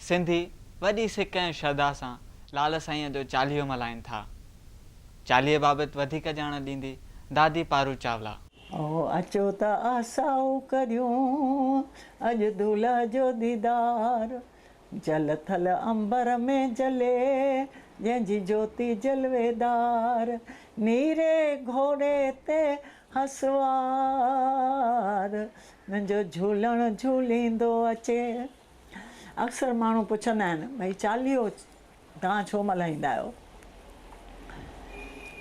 سنڌي وڏي سڪ ۽ شرڌا سان لال سائينء جو چاليهو ملهائين ٿا. چاليهي بابت وڌيڪ ڄاڻ ڏيندي دادي پارو چاولا. او اچو ته آسائو ڪريون اڄ دولهه جو ديدار، جل ٿل امبر ۾ جلي جنهن جي جوتي جلويدار، نيري گهوڙي تي هسوار، منهنجو جهولڻ جهوليندو اچي. اڪثر ماڻهو پڇندا آهن ڀئي چاليهو توهان ڇو ملهائيندا آهيو؟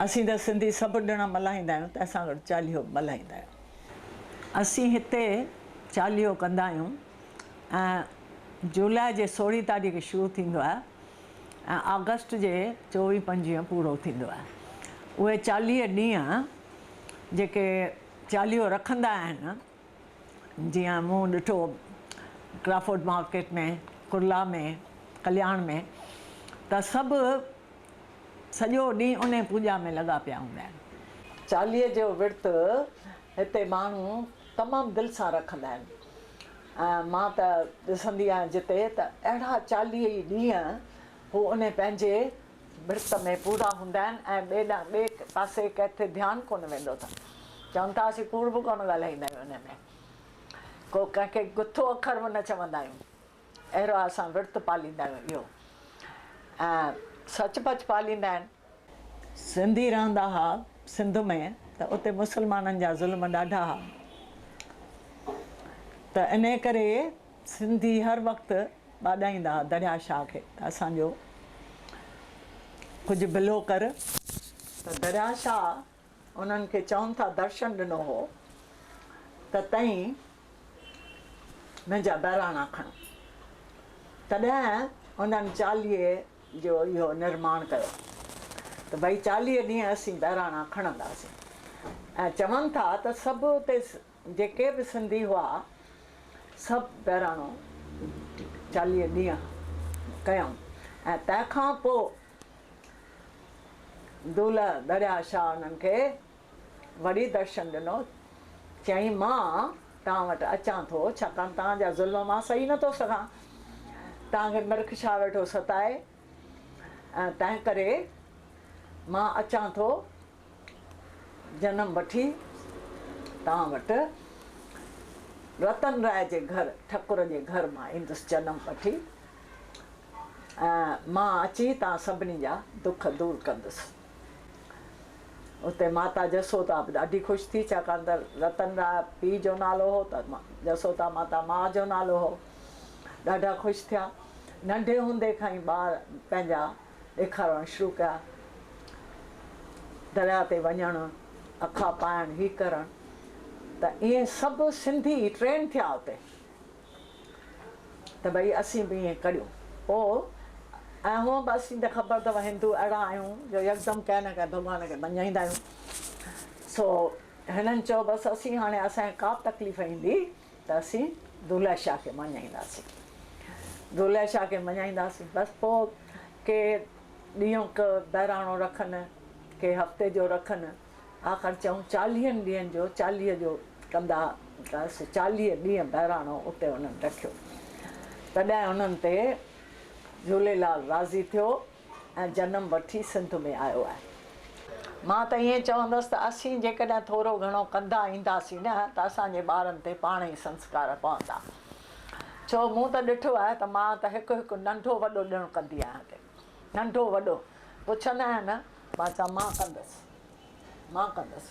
اسين ته سنڌي سڀ ڏڻ ملهائيندا آهيون تنهن سان گڏ چاليهو به ملهائيندا آهيون. اسين هتي چاليهو ڪندا آهيون ۽ جولاء جي سورهين تاريخ شروع ٿيندو آهي ۽ آگسٽ جي چوويهه پنجويهه پورو ٿيندو آهي. اهي 40 ڏينهن جيڪي چاليهو رکندا آهن جيئن مون ڏٺو ڪرافورڊ مارڪيٽ ۾، ڪرلا ۾، ڪلياڻ ۾ ته سڀ سڄو ڏينهن انهي پوڄا ۾ لڳا پيا هوندا آهن. چاليهي جو ورت هتي ماڻهو تمام دل سان رکندا آهن ۽ مان ته ڏسندي آهيان جتي ته اهڙا 40 ئي ڏينهن هو انهي پنهنجي ورت ۾ پورا هوندا آهن ۽ ٻئي ڏانهن ٻئي پاسي ڪٿي ڌيان ڪونه ويندو اٿن. چون ٿا اسين ڪوڙ به ڪونه ڳالهائيندا آهيون ان ۾ ڪو ڪنهن کي گٿو اکر به نه چوندا آهيون. اهڙو اسان ورت پاليندا آهيون اهو ۽ سچ پچ پاليندا آهن. سنڌي رهندا ها سنڌ ۾ ته اتي مسلمانن جا ظلم ڏاڍا ها ته انهي ڪري سنڌي هر وقت ٻاڏائيندا ها درياء شاهه کي ته اسان جو ڪجهه بلو ڪر ته درياء شاهه انهن کي چون ٿا درشن ڏنو هو ته تئين منهنجا بهراڻا کڻو. تڏهن انهن چاليهي جو اهو نرماڻ ڪيو ته ڀئي 40 ڏينهن اسين بهراڻا کڻنداسين ۽ چون ٿا ته سڀ اتي جيڪي به سنڌي هئا سڀ بهراڻو 40 ڏينهن ڪيائون ۽ تنهن کان پوء دولهه درياء شاهه انهن کي وري درشن ڏنو، چيائين مان توهان وٽ اچان ٿو، ڇاڪاڻ توهان جا ظلم مان سهي نٿو سگهان، توهان کي مرک شاهه ويٺو ستائي ۽ تنهنڪري مان اچان ٿو جنم وٺي توهان وٽ رتن راء جي گهر، ٺڪر جي گهر مان ايندس جنم وٺي ۽ مان اچي توهان سڀني جا دک دور ڪندس. اتي ماتا جسوتا به ڏاڍي خوش ٿي، ڇاڪاڻ ته رتن راء پيء جو نالو هو ته جسوتا ماتا ماء جو نالو هو. ڏاڍا خوش ٿيا. ننڍي هوندي کان ئي ٻار پنهنجا ڏيکارڻ شروع ڪيا. درياء تي وڃڻ، اکا پائڻ، هي ڪرڻ ته ائين سڀ سنڌي ٽرين ٿيا اتي ته ڀئي اسين به ائين ڪريون. پوء ۽ هونء به اسين ته خبر اٿو هندو اهڙا آهيون جو يڪدم ڪنهن نه ڪنهن ڀڳوان کي مڃائيندا آهيون. سو هنن چيو بس اسين هاڻي اسان کي ڪا به تڪليف ايندي ته اسين دولهه شاهه کي مڃائينداسين. دولهه شاهه کي مڃائينداسين. بس پوء ڪي ڏينهن ڪ بهراڻو رکن، ڪي هفتي جو رکن. آخر چئون چاليهن ڏينهن جو چاليهه جو ڪندا هئس. 40 ڏينهن بهراڻو اتي انهن رکيو. تڏهن انهن تي جهوليلال راضي ٿيو ۽ جنم وٺي سنڌ ۾ آيو آهي. مان ته ائين چوندس ته اسين جيڪڏهن ٿورو گهڻو ڪندا اينداسين نه ته اسان جي ٻارن تي پاڻ ئي سنسڪار پوندا. ڇو مون ته ڏٺو آهي ته مان ته هڪ هڪ ننڍو وڏو ڏڻ ڪندي آهيان هتي. ننڍو وڏو پڇندا آهن نه مان چوان مان ڪندس مان ڪندس.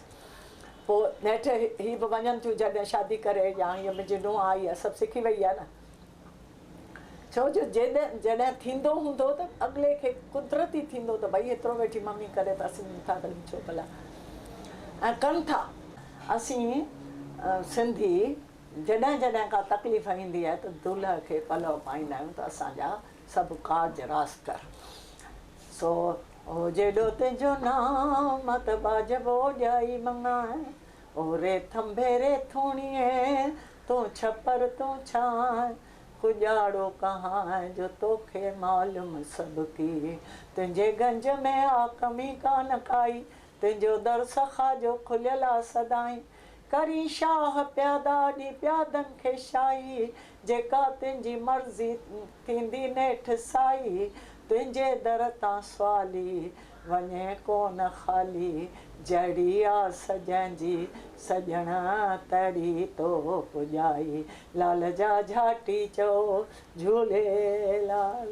پوء نيٺ هي به وڃن ٿيون جڏهن شادي ڪري يا هيء منهنجي نونهن آئي آهي سڀ سکي وئي آهي نه. ڇو جو جيڏهن جڏهن ٿيندو هوندو ته اڳلي کي قدرتي ٿيندو ته ڀئي ايترو ويٺي ممي ڪري ته اسين نٿا ڪريون ڇو ڀلا ۽ ڪن ٿا. اسين سنڌي جڏهن جڏهن ڪا تڪليف ايندي آهي ته دولهه کي پلئه پائيندا آهيون ته اسان جا سڀ ڪارج راس ڪر. سو او جيڏو تنهنجو نانء مان ته ٻاجهه ٻوڄائي مڱان او ري ٿنڀي ري ٿوڻيء تون ڇپر تون ڇانء، ڪڄاڙو ڪهانء جو توکي معلوم سڀ ڪي. تنهنجي گنج ۾ آ ڪمي ڪانه ڪائي، تنهنجو در سخا جو کليل آ سدائين. ڪرين شاهه پيادا ڏي پيادن کي شاهي، جيڪا تنهنجي مرضي ٿيندي نيٺ سائي، تنهنجي در تان سوالي وڃي ڪونه خالي، جهڙي آس جنهن جي سڄڻ تهڙي تو پڄائي، لال جا جهاٽي چئو جهوليلال.